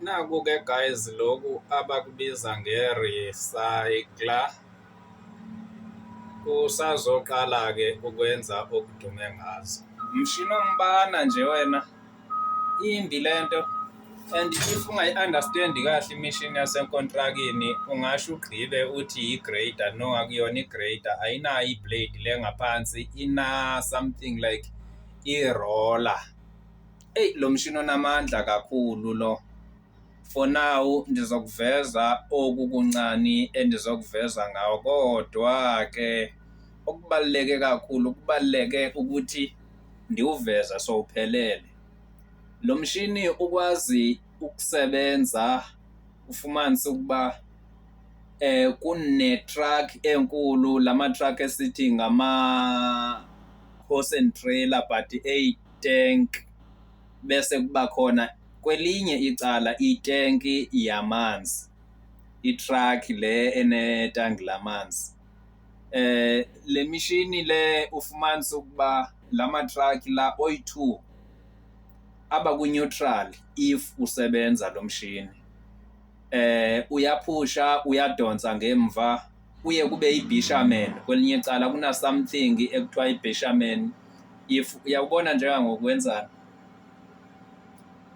Naku-ke guys loku abakubiza nge-recycler. Usazoqala-ke ukwenza okudume ngazo. Mshini ongibana nje wena, imbi lento and if ungayi-understand-i kahle imishini yasenkontrakini ungasho ugqibe uthi i-grader, no akuyona i-grader, ayinayo i-blade le ngaphansi ina something like i-roller. Eyi lo mshini unamandla kakhulu lo. For now ndizokuveza oku kuncane endizokuveza ngawo kodwa-ke okubaluleke kakhulu kubaluleke ukuthi ndiwuveze sowuphelele. Lo mshini ukwazi ukusebenza ufumanise ukuba kune-truck enkulu, la ma-truck esithi ngama-horse and trailer but eyi-tank bese kuba khona kwelinye icala itenki yamanzi, i-truck le enetanki lamanzi. Le mishini le ufumanise ukuba la ma-truck la oyi-two aba kwi-neutral if usebenza lo mshini. Uyaphusha uyadonsa ngemva kuye kube ibhishameni kwelinye icala kuna something ekuthiwa ibhishameni if uyawubona njengangokwenzani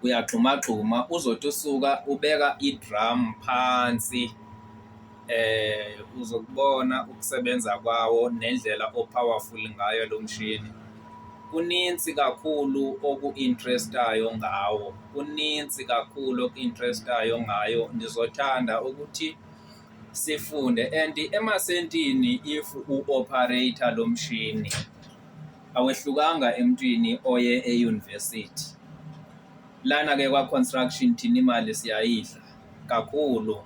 uyagxumagxuma uzothi usuka ubeka i-drum phansi uzokubona ukusebenza kwawo nendlela o-powerful ngayo lo mshini. Kunintsi kakhulu oku-interest-ayo ngawo, kunintsi kakhulu oku-interest-ayo ngayo. Ndizothanda ukuthi sifunde and emasentini if u-operator lo mshini awehlukanga emntwini oye eyunivesithi. Lana-ke kwa-construction thina imali siyayidla kakhulu,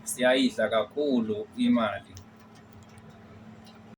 siyayidla kakhulu imali.